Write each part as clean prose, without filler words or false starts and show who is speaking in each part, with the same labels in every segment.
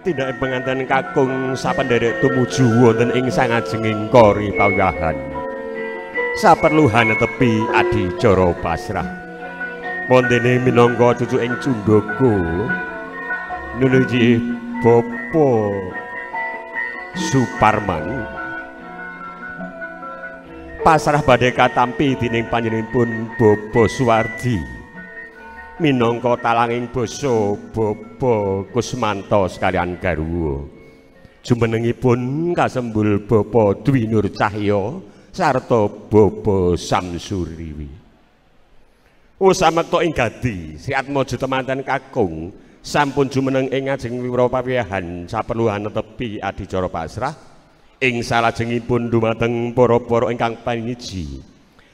Speaker 1: Tindake penganten kakung sapenderek tumuju wonten ing sangajenging kori pawiwahan. Saperluhan tepi adicara pasrah. Wondene minangka cucuking Cundaka nunuji Bapa Suparman. Pasrah badhe katampi dening panjenenganipun Bapa Suwardi. Minangka talanging basa Bapa Kusmanto sekalian garwa. Jumenengipun kasembul Bapa Dwi Nur Cahya sarta Bapa Samsuriwi. Usamekta ing gadi Sri Atmaja temanten kakung sampun jumeneng ing ngajeng wiwra pawiyahan saperluhan netepi adicara pasrah ing salajengipun dumateng para-para ingkang paniji.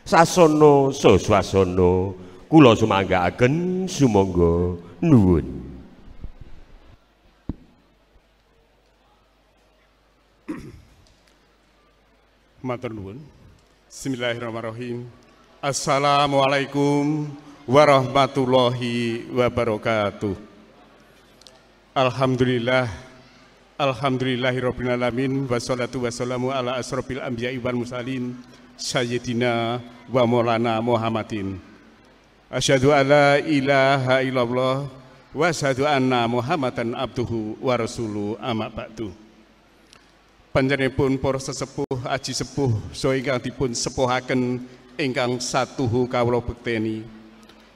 Speaker 1: Sasana saswasana kula sumanggaaken sumangga nuwun.
Speaker 2: Matur nuwun. Bismillahirrahmanirrahim. Assalamualaikum warahmatullahi wabarakatuh. Alhamdulillah, alhamdulillahirabbil alamin, wassalatu wassalamu ala asrofil anbiya'i wal mursalin sayyidina wa maulana Muhammadin. Asyhadu alla ilaha illallah wa asyhadu anna Muhammadan abduhu wa rasuluhu, amma ba'du. Panjenenganipun para sesepuh aji sepuh saha ingkang dipun sepuhaken ingkang satuhu kawula bekteni.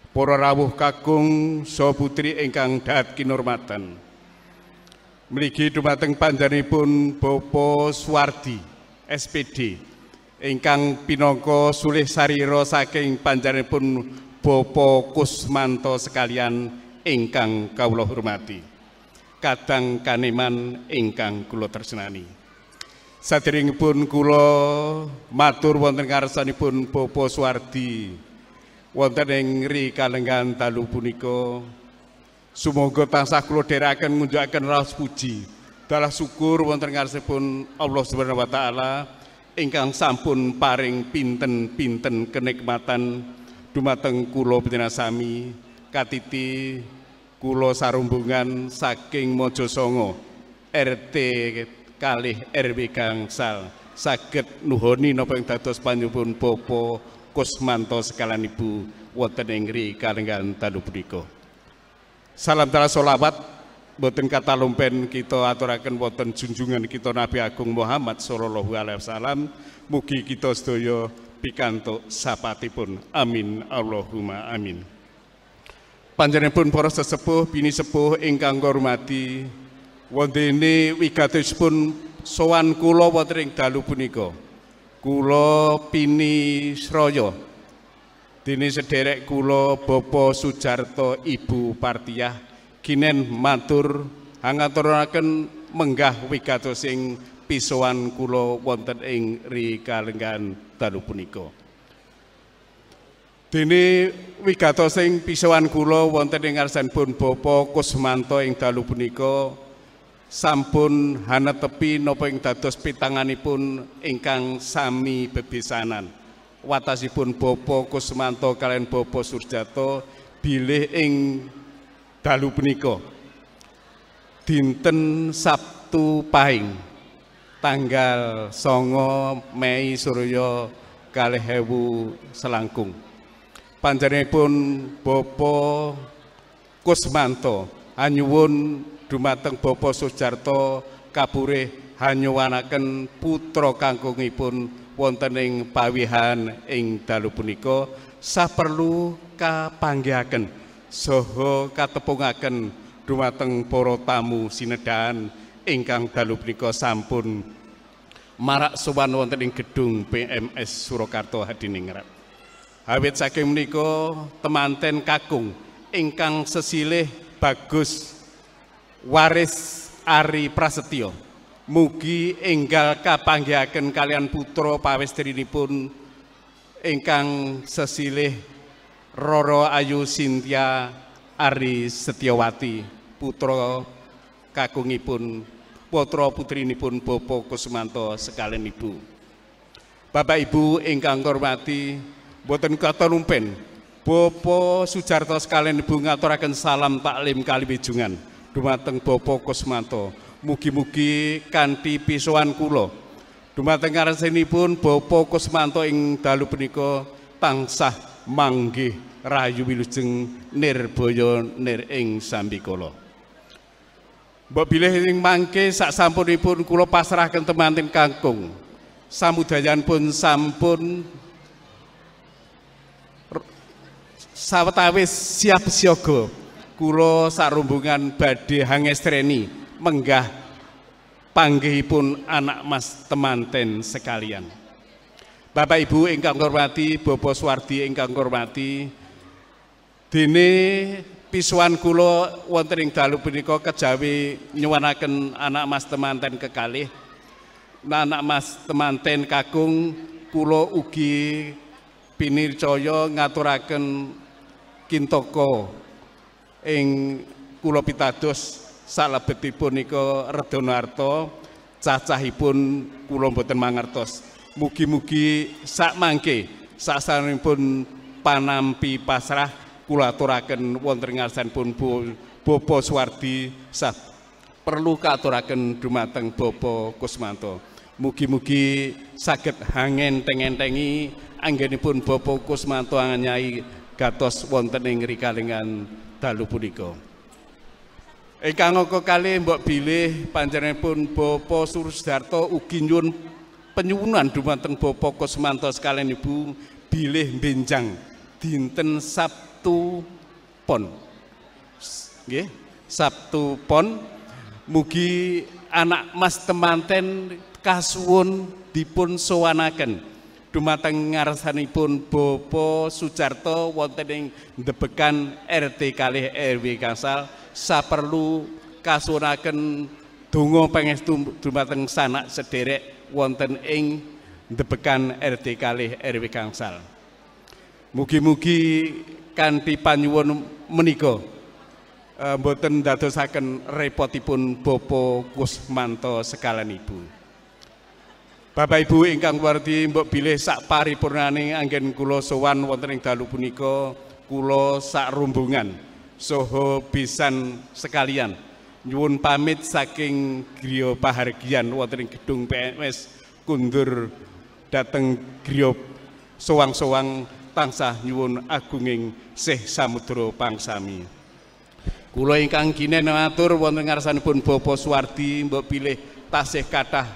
Speaker 2: Para rawuh kakung saha putri ingkang dahat kinurmatan. Mligi dumateng panjenenganipun Bapak Suwardi SPD ingkang pinangka sulih sarira saking panjenenganipun Bapak Kusmanto sekalian ingkang kawula hormati. Kadang kaneman ingkang kula tresnani. Saderengipun kula matur wonten ngarsanipun Bapak Suwardi wonten ing ri kalenggan dalu punika. Sumangga tansah kula dherekaken ngunjukaken raos puji dalah syukur wonten ngarsanipun Allah Subhanahu wa taala ingkang sampun paring pinten-pinten kenikmatan dumateng kula panjenengan sami katiti kula sarumbungan saking Mojosongo RT kalih RW Gangsal saged nuhoni napa ing dados panyuwun Bapak Kusmanto sekalian Ibu wonten ing ri kalenggan dalu punika. Salam taala solawat boten katalumpen kita aturaken wonten junjungan kita Nabi Agung Muhammad sallallahu alaihi wasallam. Mugi kita sedaya pikantuk sapatipun. Amin Allahumma amin. Panjenenganipun para sesepuh bini sepuh ingkang hormati, wondene wigatosipun sowan kula wonten ing dalu punika. Kula pini sraya dene sederek kula Bapak Sujarto Ibu Partiyah ginen matur hangaturaken menggah wigatosing pisowan kula wonten ing ri kalenggan dalu punika. Dene wigatosing pisowan kula wonten ing ngarsanipun Bapak Kusmanto ing dalu punika sampun hanetepi napa ing dados pitanganipun ingkang sami bebesanan. Watasipun Bapak Kusmanto kalian Bapak Surjato bilih ing dalu punika dinten Sabtu Pahing tanggal 9 Mei surya 2000 selangkung. Panjenenganipun Bapak Kusmanto anyuwun dumateng Bapak Sujarto kapurih hanyuwanaken putra kangkungipun wonten ing pawihan ing dalu punika saperlu kapanggihaken saha katepungaken dumateng para tamu sinedhan ingkang dalu punika sampun marak sowan wonten ing gedung PMS Surakarta Hadiningrat. Awit saking menika temanten kakung ingkang sesilih Bagus Waris Ari Prasetyo mugi enggal kapanggihaken kalian putra pawestrinipun ingkang sesilih Roro Ayu Sintia Ari Setiawati, putra kakungipun putra putrinipun Bapak Kusmanto sekalian Ibu. Bapak Ibu ingkang hormati, boten katalumpen Bapak Sujarto sekalian Ibu ngaturaken salam taklim kaliwijungan dumateng Bapak Kusmanto. Mugi-mugi kanthi pisowan kula dumateng ngarsanipun Bapak Kusmanto ing dalu punika tansah manggih rahayu wilujeng nirbaya nir ing sambikala. Mbok bilih ing mangke sak sampunipun kula pasrahaken temanten kakung samudayan pun sampun sawetawis siap siaga kula sarombongan badhe hangestreni menggah panggihipun anak mas temanten sekalian. Bapak Ibu ingkang hormati, Bapak Suwardi ingkang hormati, dene pisuwan kula wonten ing dalu punika kejawi nyuwunaken anak mas temanten kekalih, anak mas temanten kakung kula ugi pinircaya ngaturaken kintaka ing kula pitados salebetipun nika redana arta cacahipun kula mboten mangertos. Mugi-mugi sak mangke sasampunipun panampi pasrah kula aturaken wonten ngarsanipun Bapak Suwardi sah perlu kaaturaken dumateng Bapak Kusmanto. Mugi-mugi saged hangenteng-entengi anggenipun Bapak Kusmanto anyai gatos wonten ing rikalingan dalu punika. Ingkang angka kalih mbok bilih panjenenganipun Bapak Surusdarto ugi nyuwun penyuwunan dumateng Bapak Kusmanto sekalian Ibu bilih benjang dinten Sabtu Pon. Nggih, Sabtu Pon mugi anak mas temanten kasuwun dipun sowanaken dumateng ngarsanipun Bapak Sujarto wonten ing Ndebekan RT kalih RW Gangsal saperlu kasuwunaken donga pangestu dumateng sanak sederek wonten ing Ndebekan RT kalih RW Gangsal. Mugi-mugi kanthi panyuwun menika mboten ndadosaken repotipun Bapak Kusmanto sekalian Ibu. Bapak Ibu ingkang wardi mbok bilih sak paripurnane anggen kula sowan wonten ing dalu punika kula sak rombongan saha besan sekalian nyuwun pamit saking griya pahargyan wonten ing gedung PMS kundur dhateng griya sowang-sowang tansah nyuwun agunging sih samudra pangsami. Kula ingkang kinen matur wonten ngarsanipun Bapak Suwardi mbok bilih tasih kathah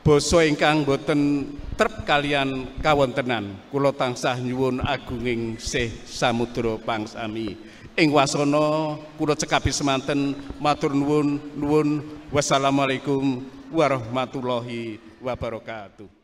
Speaker 2: basa ingkang boten trep kalian kawontenan. Kula tansah nyuwun agunging sih samudra pangsami. Ing wasana kula cekapi semanten matur nuwun nuwun. Wassalamualaikum warahmatullahi wabarakatuh.